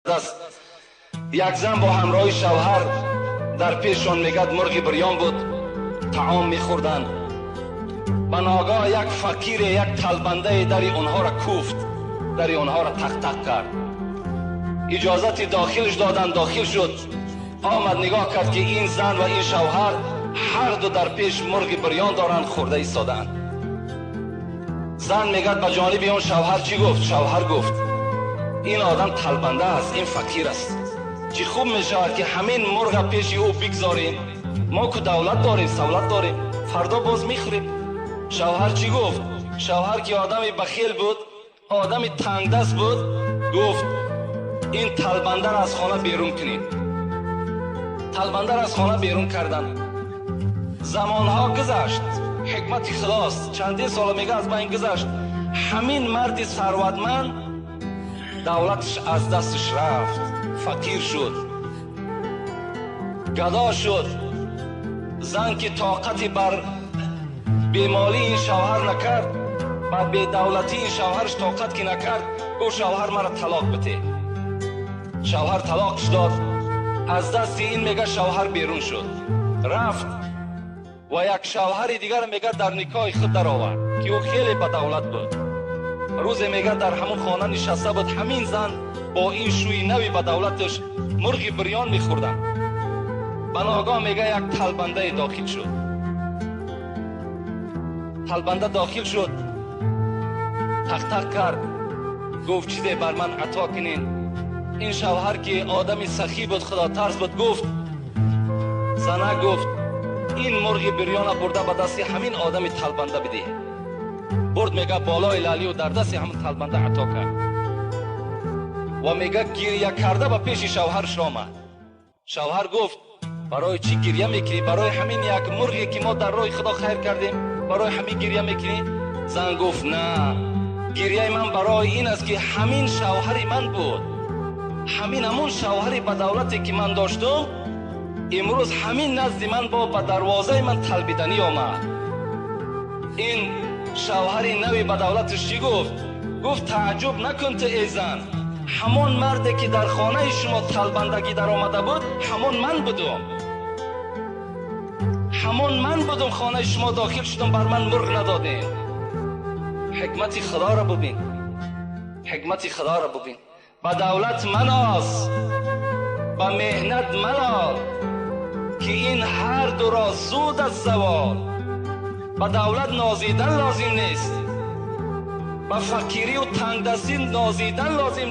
Аст. Як зан бо ҳамроҳи шавҳар дар пешшон, мегӯяд, мурғи бирён буд, таом мехӯрданд. Ба ногаҳ як фақире, як талбандае дари онҳоро куфт, дари онҳоро тақ-тақ кард. Иҷозати дохилш доданд, дохил шуд. Омад, нигоҳ кард, ки ин зан ва ин шавҳар ҳарду дар пеш мурғи бирён доранд, хӯрда истодаанд. Зан, мегӯяд, ба ҷониби он шавҳар чӣ гуфт? Шавҳар гуфт: «Ин одам талбанда аст, ин фақир аст, чӣ хуб мешавад, ки ҳамин мурға пеши ӯ бигзорем. Мо ку давлат дорем, савлат дорем, фардо боз мехӯрем». Шавҳар чӣ гуфт? Шавҳар, ки одами бахел буд, одами тангдаст буд, гуфт: «Ин талбандаро аз хона берун кунед». Талбандаро аз хона берун карданд. Замонҳо гузашт, ҳикмати худост, чандин сола, мега, аз байн гузашт. Ҳамин марди сарватманд давлаташ аз дасташ рафт, фақир шуд, гадо шуд. Зан, ки тоқати бар бемолии ин шавҳар накард, ба бедавлатии ин шавҳараш тоқат ки накард, гуфт: «Шавҳар, маро талоқ бите». Шавҳар талоқш дод. Аз дасти ин, мега, шавҳар берун шуд, рафт ва як шавҳари дигар, мега, дар никоҳи худ даровард, ки ӯ хеле бадавлат буд. Рӯзе, мега, дар ҳамон хона нишаста буд ҳамин зан бо ин шӯи нави бадавлаташ, мурғи бирён мехӯрданд. Ба ногоҳ, мега, як талбандае дохил шуд. Талбанда дохил шуд, тақтақ кард, гуфт: «Чизе бар ман ато кунед». Ин шавҳар, ки одами сахӣ буд, худотарс буд, гуфт, зана гуфт: «Ин мурғи бирёна бурда ба дасти ҳамин одами талбанда бидиҳ». Бурд, мега, болои лалию дар дасти ҳамин талбанда ато кард ва, мега, гиря карда ба пеши шавҳараш омад. Шавҳар гуфт: «Барои чӣ гиря мекунӣ? Барои ҳамин як мурғе, ки мо дар роҳи Худо хайр кардем, барои ҳамин гиря мекунӣ?» Зан гуфт: «На, гиряи ман барои ин аст, ки ҳамин шавҳари ман буд, ҳамин ҳамон шавҳари бадавлате, ки ман доштум, имрӯз ҳамин назди ман бо ба дарвозаи ман талбиданӣ омад». Ин шавҳари нави бадавлаташ чӣ гуфт? Гуфт: «Тааҷҷуб накун ту, эй зан, ҳамон марде, ки дар хонаи шумо талбандагӣ даромада буд, ҳамон ман будум, ҳамон ман будум. Хонаи шумо дохил шудам, бар ман мурғ надодем». Ҳикмати Худоро бубин, ҳикмати Худоро бубин. Ба давлат маноз, ба меҳнат малол, ки ин ҳар дуро зуд аз завол. Ба давлат нозидан лозим нест, ба фақирию тангдастӣ нозидан лозим.